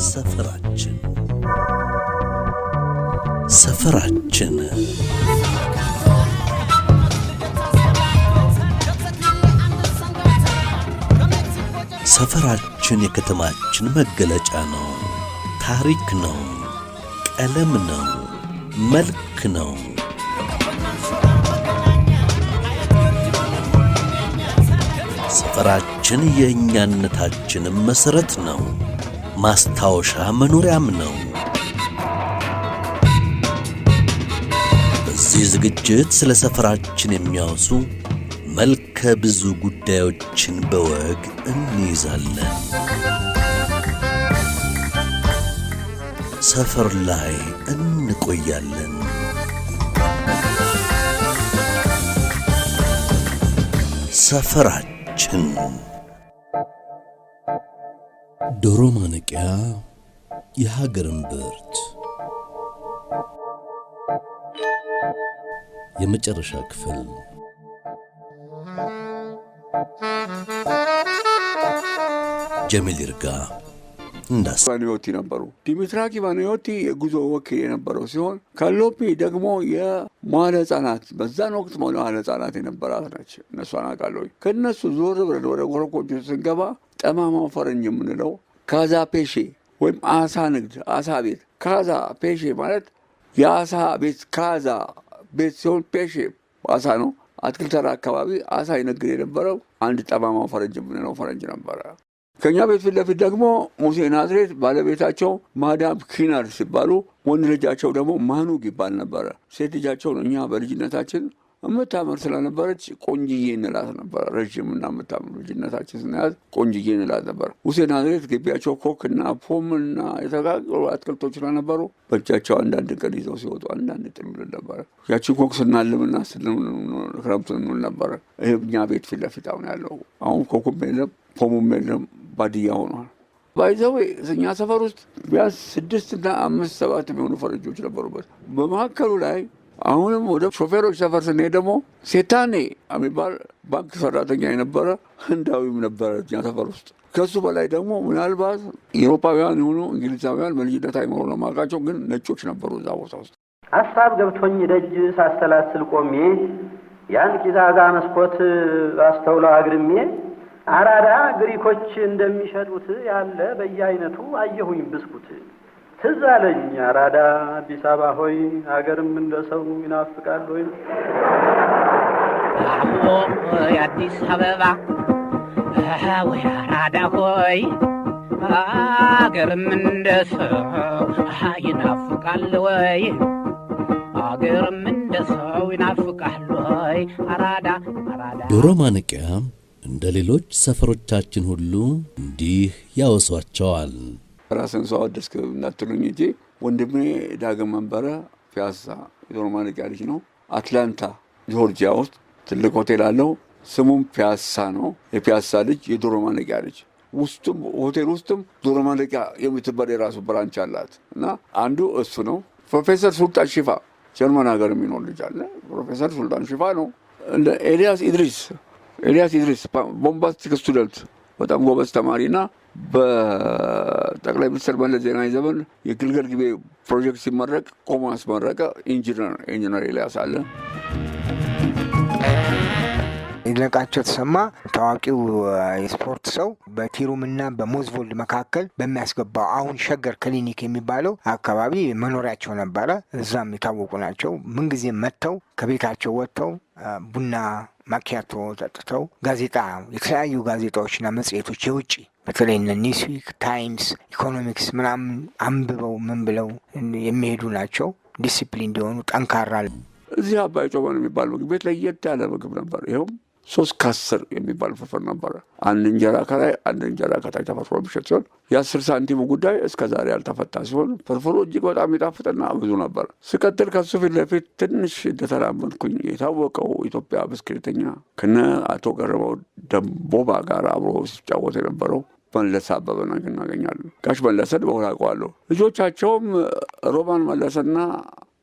ሰፈራችን ሰፈራችን ሰፈራችን የከተማችን መገለጫ ነው። ታሪክ ነው። ቀለም ነው። መልክ ነው። ሰፈራችን የእኛነታችንም መሠረት ነው። ማስታወሻ መኖሪያም ነው። በዚህ ዝግጅት ስለ ሰፈራችን የሚያወሱ መልከ ብዙ ጉዳዮችን በወግ እንይዛለን። ሰፈር ላይ እንቆያለን። ሰፈራችን ዶሮ ማነቂያ የሀገር እምብርት የመጨረሻ ክፍል። ጀሚል ይርጋ እንዳስ ባኒዮቲ ነበሩ። ዲሚትራኪ ባኒዮቲ የጉዞ ወኪል የነበረው ሲሆን ካሎፒ ደግሞ የመዋለ ሕጻናት በዛን ወቅት መዋለ ሕጻናት የነበራት ነች። እነሷን አውቃለሁ። ከእነሱ ዞር ብለን ወደ ኮረኮንቹ ስንገባ ጠማማው ፈረንጅ የምንለው ካዛ ፔሼ ወይም አሳ ንግድ አሳ ቤት። ካዛ ፔሼ ማለት የአሳ ቤት ካዛ ቤት ሲሆን ፔሼ አሳ ነው። አትክልት ተራ አካባቢ አሳ ይነግድ የነበረው አንድ ጠማማው ፈረንጅ የምንለው ፈረንጅ ነበረ። ከኛ ቤት ፊት ለፊት ደግሞ ሙሴ ናዝሬት ባለቤታቸው ማዳም ኪናር ሲባሉ ወንድ ልጃቸው ደግሞ ማኑግ ይባል ነበረ። ሴት ልጃቸውን እኛ በልጅነታችን የምታምር ስለነበረች ቆንጅዬ እንላት ነበረ። ረዥም እና የምታምር ልጅነታችን ስናያት ቆንጅዬ እንላት ነበር። ሙሴ ናዝሬት ግቢያቸው ኮክና ፖምና የተጋገሩ አትክልቶች ስለነበሩ በእጃቸው አንዳንድ ቀን ይዘው ሲወጡ አንዳንድ ጥሉልን ነበረ። ያችን ኮክ ስናልምና ክረምቱን እንውል ነበረ። ይህ እኛ ቤት ፊት ለፊት አሁን ያለው አሁን ኮኩም የለም ፖሙም የለም፣ ባድያ ሆኗል። By the way እኛ ሰፈር ውስጥ ቢያንስ ስድስትና አምስት ሰባት የሚሆኑ ፈረንጆች ነበሩበት። በመካከሉ ላይ አሁንም ወደ ሾፌሮች ሰፈር ስንሄድ ደግሞ ሴታኔ የሚባል ባንክ ሰራተኛ የነበረ ህንዳዊም ነበረ እኛ ሰፈር ውስጥ። ከሱ በላይ ደግሞ ምናልባት ኤሮፓውያን የሆኑ እንግሊዛውያን በልጅነት አይምሮ ነው የማውቃቸው፣ ግን ነጮች ነበሩ እዛ ቦታ ውስጥ። ሀሳብ ገብቶኝ ደጅ ሳሰላስል ቆሜ ያን ቂዛዛ መስኮት አስተውለው አግርሜ አራዳ ግሪኮች እንደሚሸጡት ያለ በየአይነቱ አየሁኝ ብስኩት። ትዝ አለኝ አራዳ አዲስ አበባ ሆይ አገርም እንደ ሰው ይናፍቃል ወይ? አዲስ አበባ ወይ አራዳ ሆይ አገርም እንደ ሰው ይናፍቃል ወይ? አገርም እንደ ሰው ይናፍቃል ወይ? አራዳ አራዳ። ዶሮ ማነቂያ እንደ ሌሎች ሰፈሮቻችን ሁሉ እንዲህ ያወሷቸዋል። ራስን ሰው አወደስክ እንዳትሉኝ እንጂ ወንድሜ ዳግም መንበረ ፒያሳ የዶሮ ማነቂያ ልጅ ነው። አትላንታ ጆርጂያ ውስጥ ትልቅ ሆቴል አለው። ስሙም ፒያሳ ነው። የፒያሳ ልጅ የዶሮ ማነቂያ ልጅ ውስጡም ሆቴል ውስጥም ዶሮ ማነቂያ የምትባል የራሱ branch አላት እና አንዱ እሱ ነው። ፕሮፌሰር ሱልጣን ሽፋ ጀርመን ሀገር የሚኖር ልጅ አለ። ፕሮፌሰር ሱልጣን ሽፋ ነው። እንደ ኤልያስ ኢድሪስ ኤልያስ ኢድሪስ bombastic student በጣም ጎበዝ ተማሪና በጠቅላይ ሚኒስትር መለስ ዜናዊ ዘመን የግልገል ጊቤ ፕሮጀክት ሲመረቅ ቆሞ ያስመረቀ ኢንጂነር ኤልያስ አለ። ይድነቃቸው ተሰማ ታዋቂው የስፖርት ሰው በቲሩምና በሞዝቮልድ መካከል በሚያስገባው አሁን ሸገር ክሊኒክ የሚባለው አካባቢ መኖሪያቸው ነበረ። እዛም የታወቁ ናቸው። ምንጊዜም መጥተው ከቤታቸው ወጥተው ቡና ማኪያቶ ጠጥተው ጋዜጣ፣ የተለያዩ ጋዜጣዎችና መጽሔቶች የውጭ በተለይ እነ ኒውስዊክ፣ ታይምስ፣ ኢኮኖሚክስ ምናምን አንብበው ምን ብለው የሚሄዱ ናቸው። ዲሲፕሊን እንዲሆኑ ጠንካራ። እዚህ አባይ ጮመን የሚባል ምግብ ቤት ለየት ያለ ምግብ ነበር። ይኸውም 3 ከ10 የሚባል ፍርፍር ነበረ። አንድ እንጀራ ከላይ አንድ እንጀራ ከታች ተፈርፍሮ የሚሸጥ ሲሆን የ10 ሳንቲሙ ጉዳይ እስከ ዛሬ ያልተፈታ ሲሆን ፍርፍሩ እጅግ በጣም ይጣፍጥና ብዙ ነበር። ስቀጥል ከሱ ፊት ለፊት ትንሽ እንደተራመድኩኝ የታወቀው ኢትዮጵያ ብስክሌተኛ ከነ አቶ ገረመው ደንቦባ ጋር አብሮ ሲጫወት የነበረው መለሰ አበበን እናገኛለን። ጋሽ መለሰን በሁል አውቀዋለሁ። ልጆቻቸውም ሮማን መለሰና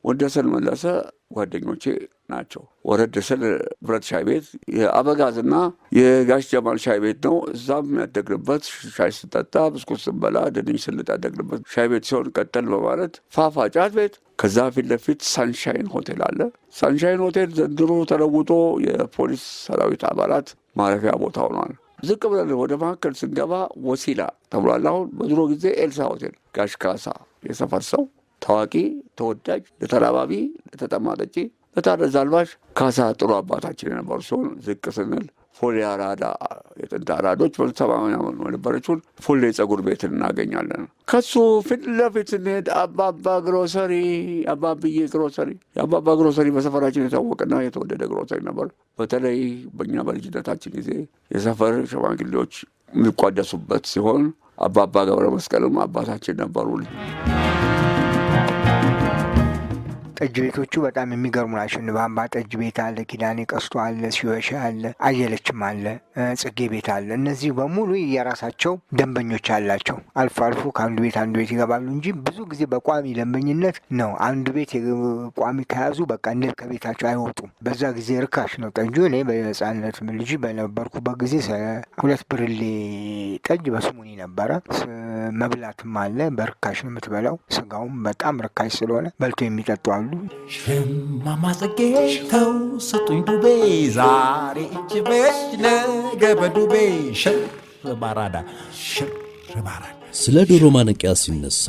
ወደሰን መለሰ ጓደኞቼ ናቸው። ወረድ ስል ብረት ሻይ ቤት የአበጋዝና የጋሽ ጀማል ሻይ ቤት ነው። እዛም ያደግንበት ሻይ ስንጠጣ፣ ብስኩት ስንበላ፣ ድንች ስንልጥ ያደግንበት ሻይ ቤት ሲሆን ቀጠል በማለት ፋፋ ጫት ቤት፣ ከዛ ፊት ለፊት ሳንሻይን ሆቴል አለ። ሳንሻይን ሆቴል ዘንድሮ ተለውጦ የፖሊስ ሰራዊት አባላት ማረፊያ ቦታ ሆኗል። ዝቅ ብለን ወደ መካከል ስንገባ ወሲላ ተብሏል። አሁን በድሮ ጊዜ ኤልሳ ሆቴል ጋሽ ካሳ የሰፈር ሰው ታዋቂ ተወዳጅ፣ ለተራባቢ፣ ለተጠማ ጠጪ፣ ለታረዘ አልባሽ ካሳ ጥሩ አባታችን የነበሩ ሲሆን ዝቅ ስንል ፎሌ አራዳ የጥንት አራዶች 70 ምናምን የነበረችውን ፎሌ ጸጉር ቤትን እናገኛለን። ከሱ ፊት ለፊት ስንሄድ አባባ ግሮሰሪ፣ አባብዬ ግሮሰሪ። የአባባ ግሮሰሪ በሰፈራችን የታወቀና የተወደደ ግሮሰሪ ነበር። በተለይ በእኛ በልጅነታችን ጊዜ የሰፈር ሽማግሌዎች የሚቋደሱበት ሲሆን አባባ ገብረ መስቀልም አባታችን ነበሩ። ጠጅ ቤቶቹ በጣም የሚገርሙ ናቸው። ንባምባ ጠጅ ቤት አለ፣ ኪዳኔ ቀስቶ አለ፣ ሲወሻ አለ፣ አየለችም አለ፣ ጽጌ ቤት አለ። እነዚህ በሙሉ የራሳቸው ደንበኞች አላቸው። አልፎ አልፎ ከአንዱ ቤት አንዱ ቤት ይገባሉ እንጂ ብዙ ጊዜ በቋሚ ደንበኝነት ነው። አንዱ ቤት ቋሚ ከያዙ በቃ እንደ ከቤታቸው አይወጡም። በዛ ጊዜ ርካሽ ነው ጠጁ። እኔ በህፃንነት ልጅ በነበርኩበት ጊዜ 2 ብርሌ ጠጅ በስሙኒ ነበረ። መብላትም አለ፣ በርካሽ ነው የምትበላው። ስጋውም በጣም ርካሽ ስለሆነ በልቶ የሚጠጡ አሉ። እማማ ጽጌ ተው ስጡኝ ዱቤ፣ ዛሬ እጅ በእጅ ነገ በዱቤ፣ ሽር ባራዳ ሽር ባራዳ። ስለ ዶሮ ማነቂያ ሲነሳ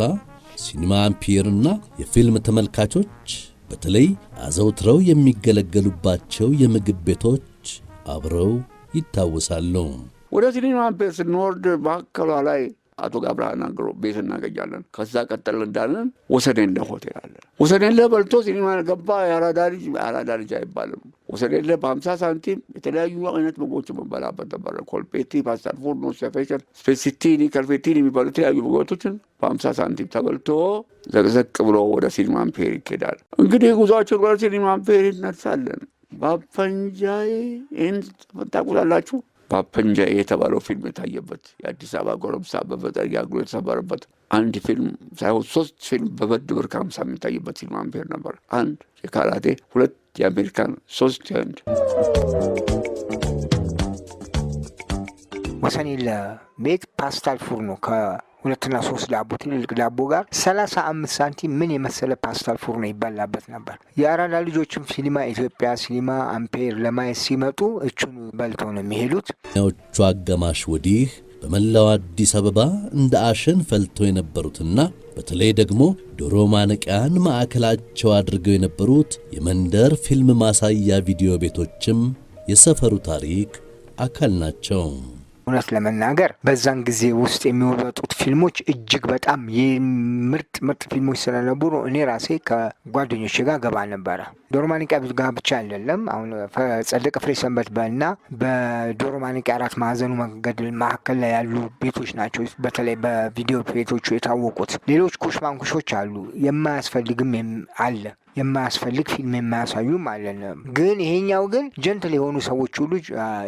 ሲኒማ አምፒየርና የፊልም ተመልካቾች በተለይ አዘውትረው የሚገለገሉባቸው የምግብ ቤቶች አብረው ይታወሳሉ። ወደ ሲኒማ አምፒየር ስንወርድ መካከሏ ላይ አቶ ገብረሃና ቤት እናገኛለን። ከዛ ቀጠል እንዳለን ወሰኔለ ሆቴል አለ። ወሰኔለ በልቶ ሲኒማ ገባ የአራዳ ልጅ አራዳ ልጅ አይባልም። ወሰኔለ በ50 ሳንቲም የተለያዩ አይነት ምግቦች የምንበላበት ነበረ። ኮልፔቲ፣ ፓስታ ፎርኖ፣ ፌሸር፣ ስፔሲቲኒ፣ ከልፌቲኒ የሚባሉ የተለያዩ ምግቦችን በ50 ሳንቲም ተበልቶ ዘቅዘቅ ብሎ ወደ ሲኒማ አምፔር ይኬዳል። እንግዲህ ጉዟችን ወደ ሲኒማ አምፔር እነርሳለን። ባፈንጃዬ ይህን ታውቁታላችሁ? ባፈንጃዬ የተባለው ፊልም የታየበት የአዲስ አበባ ጎረምሳ በመጥረጊያ እግሩ የተሰበረበት አንድ ፊልም ሳይሆን ሶስት ፊልም በ1 ብር ከ50 የሚታይበት ሲኒማ አምፔር ነበር። አንድ የካራቴ፣ ሁለት የአሜሪካን፣ ሶስት የህንድ። ወሰኔለ ቤት ፓስታል ፉርኖ ከሁለትና ሶስት ዳቦ ትልልቅ ዳቦ ጋር 35 ሳንቲም ምን የመሰለ ፓስታል ፉርኖ ይበላበት ነበር። የአራዳ ልጆችም ሲኒማ ኢትዮጵያ፣ ሲኒማ አምፔር ለማየት ሲመጡ እቹን በልተው ነው የሚሄዱት። ዎቹ አጋማሽ ወዲህ በመላው አዲስ አበባ እንደ አሸን ፈልተው የነበሩትና በተለይ ደግሞ ዶሮ ማነቂያን ማዕከላቸው አድርገው የነበሩት የመንደር ፊልም ማሳያ ቪዲዮ ቤቶችም የሰፈሩ ታሪክ አካል ናቸው። እውነት ለመናገር በዛን ጊዜ ውስጥ የሚወጡት ፊልሞች እጅግ በጣም ምርጥ ምርጥ ፊልሞች ስለነበሩ እኔ ራሴ ከጓደኞቼ ጋር ገባ ነበረ። ዶሮ ማነቂያ ጋር ብቻ አይደለም። አሁን ጸደቀ ፍሬ ሰንበት በና በዶሮ ማነቂያ አራት ማዕዘኑ መንገድ መካከል ላይ ያሉ ቤቶች ናቸው በተለይ በቪዲዮ ቤቶቹ የታወቁት። ሌሎች ኩሽማንኩሾች አሉ። የማያስፈልግም አለ፣ የማያስፈልግ ፊልም የማያሳዩም አለን። ግን ይሄኛው ግን gentle የሆኑ ሰዎች ሁሉ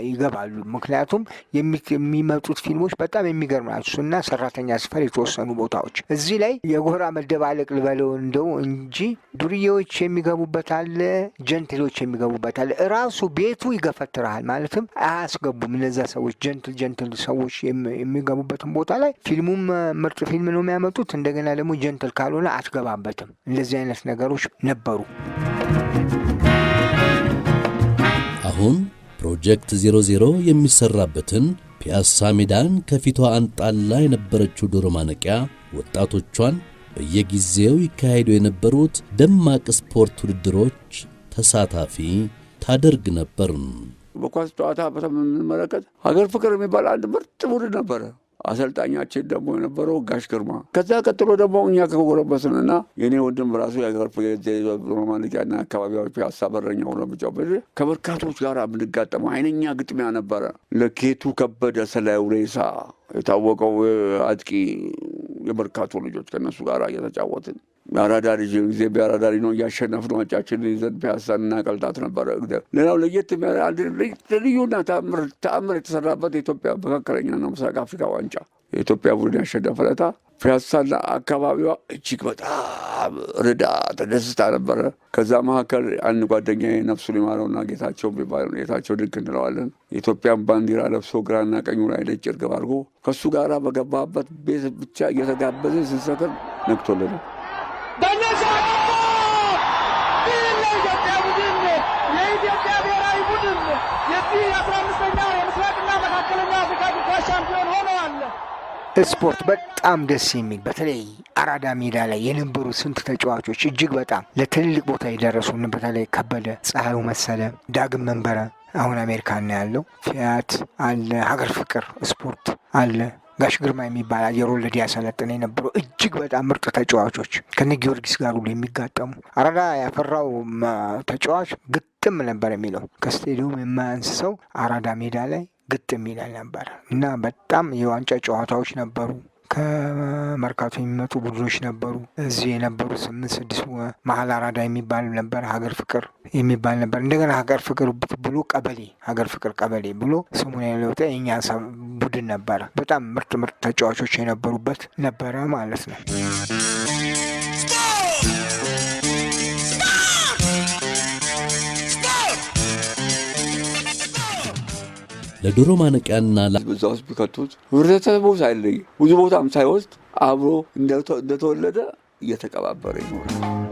ይገባሉ። ምክንያቱም የሚመጡት ፊልሞች በጣም የሚገርም ናቸው እና ሰራተኛ ሰፈር የተወሰኑ ቦታዎች እዚህ ላይ የጎራ መደባለቅ ልበለው እንደው እንጂ ዱርዬዎች የሚገቡበት አለ፣ gentle ኦች የሚገቡበት አለ። ራሱ ቤቱ ይገፈትርሃል። ማለትም አያስገቡም። እነዛ ሰዎች gentle gentle ሰዎች የሚገቡበትን ቦታ ላይ ፊልሙም ምርጥ ፊልም ነው የሚያመጡት። እንደገና ደግሞ gentle ካልሆነ አትገባበትም። እንደዚህ አይነት ነገሮች ነበሩ። አሁን ፕሮጀክት 00 የሚሰራበትን ፒያሳ ሜዳን ከፊቷ አንጣላ የነበረችው ዶሮ ማነቂያ ወጣቶቿን በየጊዜው ይካሄዱ የነበሩት ደማቅ ስፖርት ውድድሮች ተሳታፊ ታደርግ ነበር። በኳስ ጨዋታ በምንመለከት ሀገር ፍቅር የሚባል አንድ ምርጥ ቡድን ነበረ። አሰልጣኛችን ደግሞ የነበረው ጋሽ ግርማ። ከዛ ቀጥሎ ደግሞ እኛ ከጎረበስንና የኔ ወንድም ራሱ የሀገር ማነቂያና አካባቢዎች ፒያሳ በረኛ ሆኖ የሚጫወት ከበርካቶች ጋር የምንጋጠመው አይነኛ ግጥሚያ ነበረ። ለኬቱ ከበደ ሰላዩ ሬሳ የታወቀው አጥቂ የመርካቶ ልጆች ከእነሱ ጋር እየተጫወትን የአራዳ ልጅ ጊዜ የአራዳ ልጅ ነው እያሸነፍን ዋንጫችንን ይዘን ፒያሳን እናቀልጣት ነበረ። ሌላው ለየት ልዩና ተአምር የተሰራበት የኢትዮጵያ መካከለኛና ምስራቅ አፍሪካ ዋንጫ የኢትዮጵያ ቡድን ያሸነፈ ዕለት ፒያሳና አካባቢዋ እጅግ በጣም ርዳ ተደስታ ነበረ። ከዛ መካከል አንድ ጓደኛዬ ነፍሱን ይማረውና ጌታቸው የሚባል፣ ጌታቸው ድንቅ እንለዋለን፣ የኢትዮጵያን ባንዲራ ለብሶ ግራና ቀኙ ላይ ነጭ እርግብ አድርጎ ከእሱ ጋር በገባበት ቤት ብቻ እየተጋበዘ ስንሰክር ነግቶልናል። ለኢትዮጵያ ቡድን፣ የኢትዮጵያ ብሔራዊ ቡድን የዚህ 15ኛው የምስራቅና መካከለኛው አፍሪካ እግር ኳስ ሻምፒዮን ሆነዋል። ስፖርት በጣም ደስ የሚል፣ በተለይ አራዳ ሜዳ ላይ የነበሩ ስንት ተጫዋቾች እጅግ በጣም ለትልልቅ ቦታ የደረሱ፣ በተለይ ከበደ ፀሐዩ መሰለ፣ ዳግም መንበረ አሁን አሜሪካን ነው ያለው፣ ፊያት አለ፣ ሀገር ፍቅር ስፖርት አለ፣ ጋሽ ግርማ የሚባል አየር ወለድ ያሰለጥነ የነበረው፣ እጅግ በጣም ምርጥ ተጫዋቾች ከነ ጊዮርጊስ ጋር ሁሉ የሚጋጠሙ፣ አራዳ ያፈራው ተጫዋች ግጥም ነበር የሚለው። ከስቴዲየም የማያንስ ሰው አራዳ ሜዳ ላይ ግጥም ይላል ነበር እና በጣም የዋንጫ ጨዋታዎች ነበሩ። ከመርካቶ የሚመጡ ቡድኖች ነበሩ። እዚህ የነበሩ ስምንት ስድስት፣ መሀል አራዳ የሚባል ነበር፣ ሀገር ፍቅር የሚባል ነበር። እንደገና ሀገር ፍቅር ብሎ ቀበሌ፣ ሀገር ፍቅር ቀበሌ ብሎ ስሙን የለወጠ የእኛ ቡድን ነበረ። በጣም ምርጥ ምርጥ ተጫዋቾች የነበሩበት ነበረ ማለት ነው። ለዶሮ ማነቂያና እዛ ውስጥ ቢከቱት ህብረተሰቡ ሳይለይ፣ ብዙ ቦታም ሳይወስድ፣ አብሮ እንደተወለደ እየተቀባበረ ይኖራል።